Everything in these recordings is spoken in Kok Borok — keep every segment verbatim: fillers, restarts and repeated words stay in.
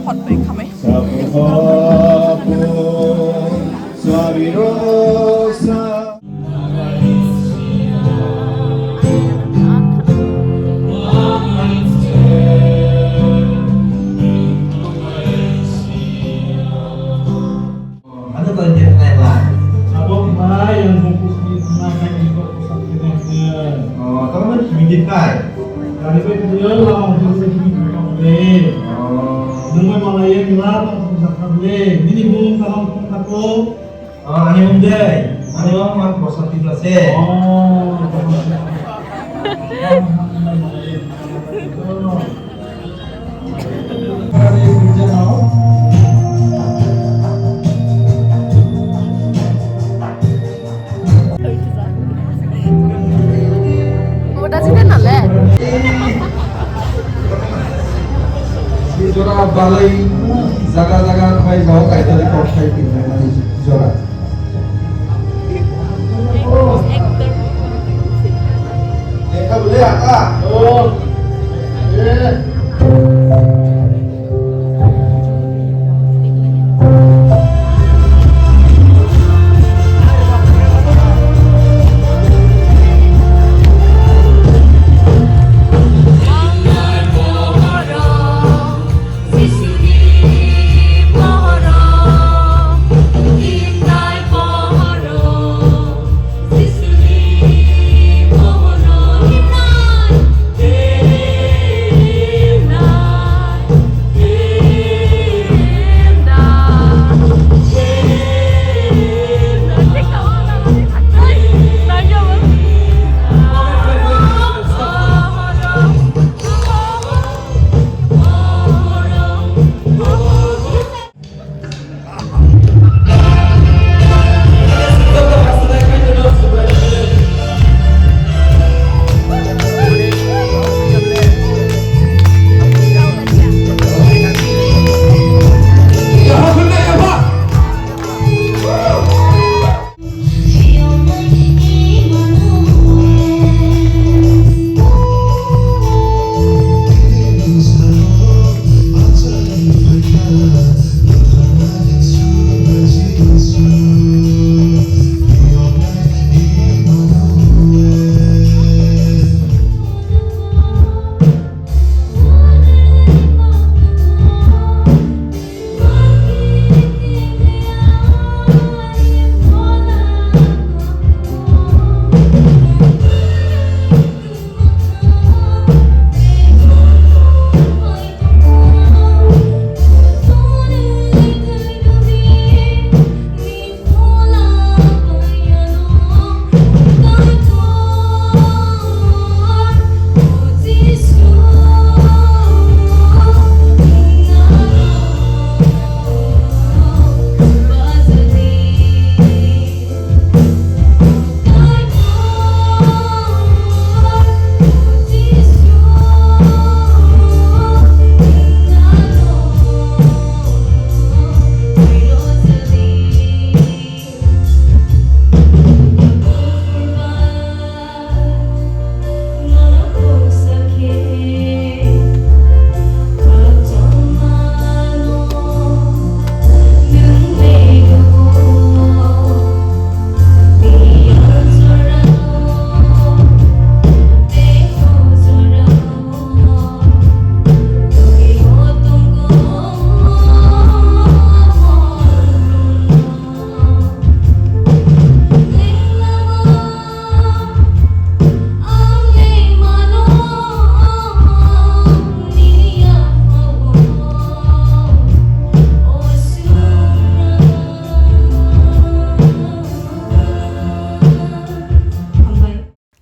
Hot bai khamai. Ano kau dia kenai lah. Abo kemai yang bungkus ni tengah kai ni kok pusat kena dia. Oh, kamu kan sini kai. Dari kau dia lah, dia sini kau boleh. Oh. Nunggu malah yang lah, tak pusat kau boleh. Ini bung kamu pun takut. Oh, ani bung deh. Ani bung mah pusat kita sih. Oh. Jora balai jaga jaga khai jao kaitali kok khai pinjamani jora.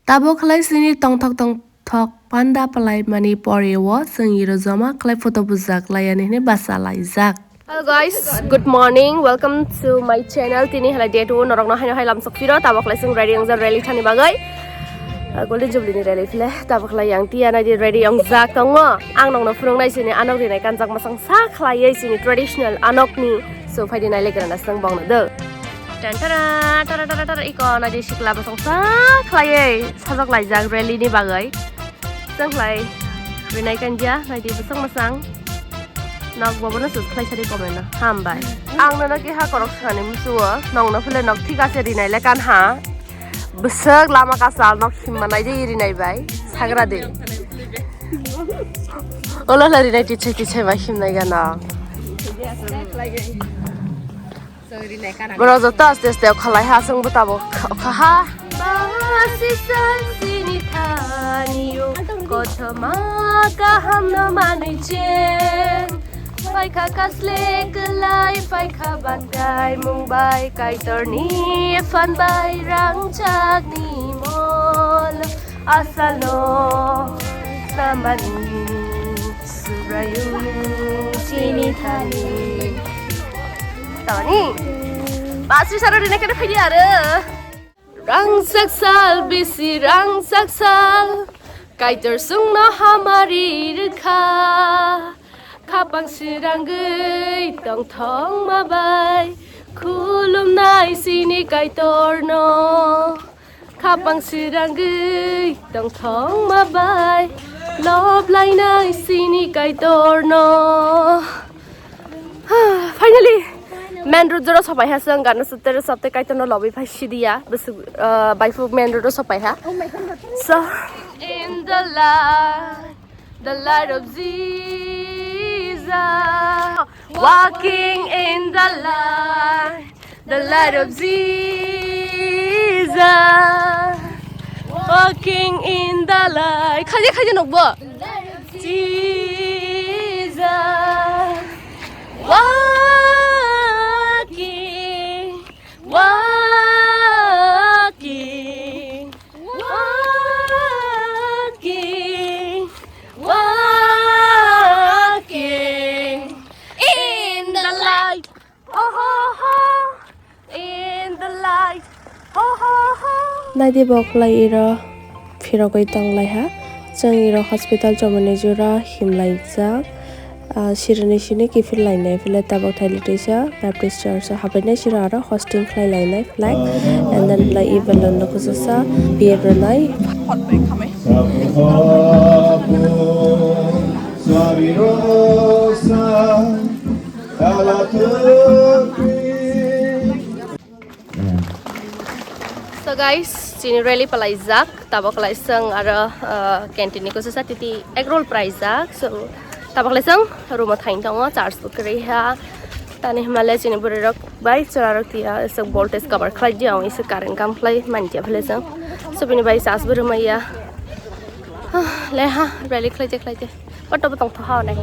Tabuk khlai sini tongthok tongthok panda palai mani pore o chwng iro joma khlai photo bujak lai ani hwnwi bacha laijak. Hello guys, good morning, welcome to my channel. Tini halai date o norok no haino hai lam sok phiro, tabuk khlai chwng ready wngjak rally thani bagwi. Ah, Golden Jubilee ni rally phile, tabuk khlai yang tia nai di ready wngjak tongo. Ang nokno phwrwng nai sini anok rinai kanjak masang sa khlaiwi sini traditional anok ni. So, phai di nai le gra na swng bong no do. Tan tara, tara, tara, tara, iko nai di sikla bosong sa khlaiwi sajak laijak rally ni bagwi. Chwng khlai rinai kanjia, nai di bosong masang. Nok bobono sus khlai sari comment no. Hambai. Ang nono keha korok swkani musuo. Nokno phile nok thik ase rinai le kan ha. Bwswk lama kachal nok himma nai jai rinai bai. Sagra de. Olo la rinai tichai tichai bai himnai gana. Borok joto aste aste okhalai ha, chwngbo tabuk okha ha. Basi san sini thani o, kothoma kaham no manwi cheng. Paikha kasle kwlai, paikha bankai mung bai, Kaitorni phan bai rangchakni mol. Asalo samani Subraiyung chini thani. Tamani? Basri saro rina kena phidi aro. Rangchak sal bisi rangchak sal, Kaitor chwngno hamari rwkha. Khapang sirangwi tongthokma bai, khulumnai chini Kaitorno. Khapang sirangwi tongthokma bai, lob lainai chini Kaitorno. Finally, main road jora sopai ha, chwng gana sute rwchapte Kaitorno lobwi phai sidiya, bwswk, ah, bai phuk main road o sopai ha. So, in the light, the light of Jesus, walking in the light, the light of Jesus, walking in the light. Khaje khaje nokbo. Jesus, walking, walking, walking, walking in the light. Ho, ho, ho. In the light. Ho, ho, ho. Naidi bo kwlai iro phirogwi tong lai ha. Chwng iro hospital chomoni jora himlaijak. Ah, sironi sini kiphil lainai phile tabuk thailitisa Baptist Church o habainai siro aro hosting khlai lainai flag. And then lai i balloon no kuchusa biye rwnai. So guys, chini rally palaijak, tabuk lai chwng aro, uh, canteen ni kuchusa titi egg roll praijak. So tabuk lai chwng room o thain tongo, charge bo kwrwi ha. Tani hwnba le chini bwrwi rok bai chwla rok tiya, so voltage cover khlai di, ang ise current kam khlai mani tiya phale chwng. So bini bai charge bo rwmaiya. Le ha, rally khlai je khlai je. Auto bo tongthoha onek.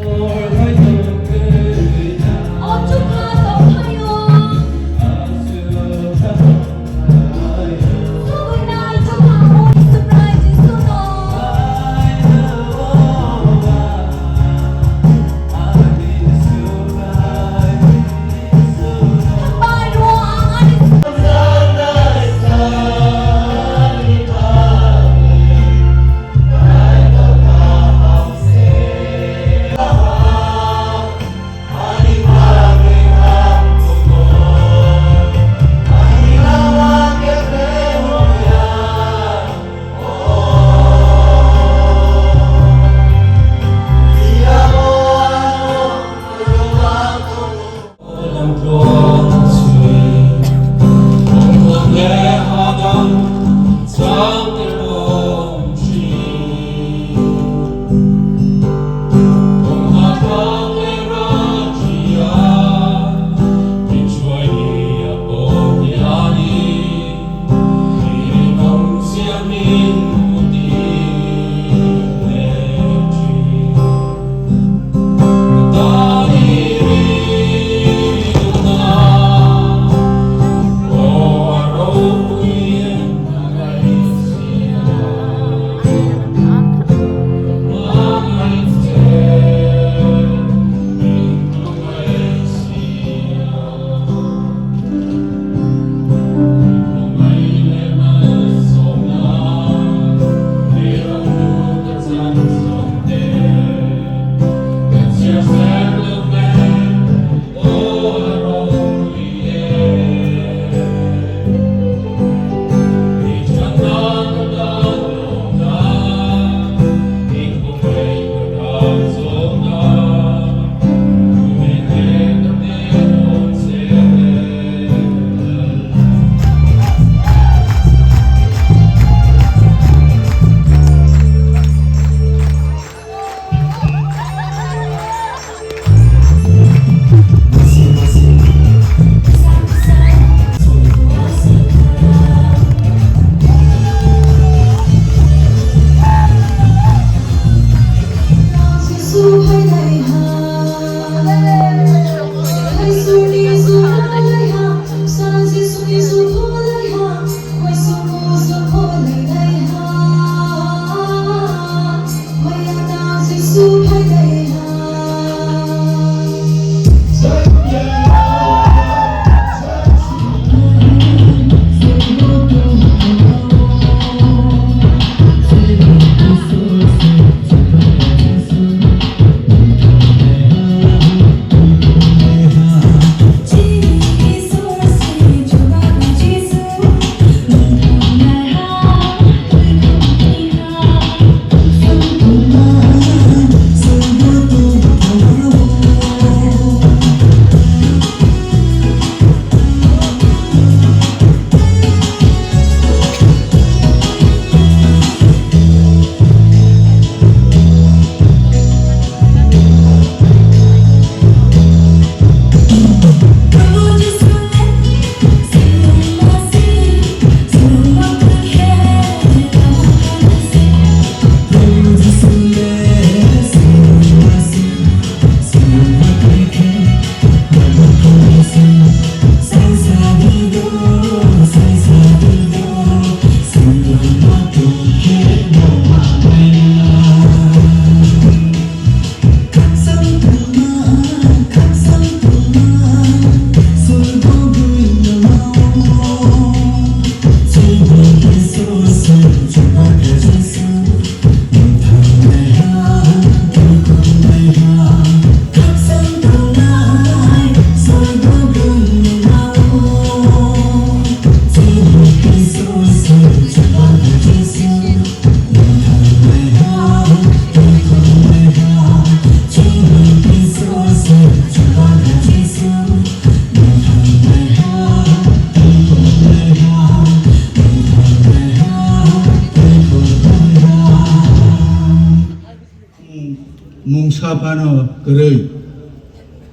Saphano kwrwi.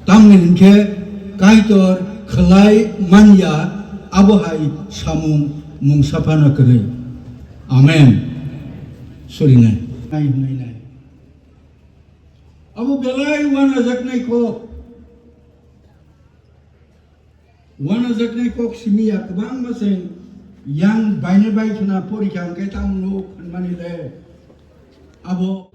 Tamni hinkhe Kaitor khlai manya abo hai samung mungsa phano kwrwi. Amen. Surinai. Nai hwnwi nai. Abo belai wanajaknai kok. Wanajaknai kok simi ya kwbangma se yang baine bai khna porikha hwnkhe tamo nuk hwnmani le abo.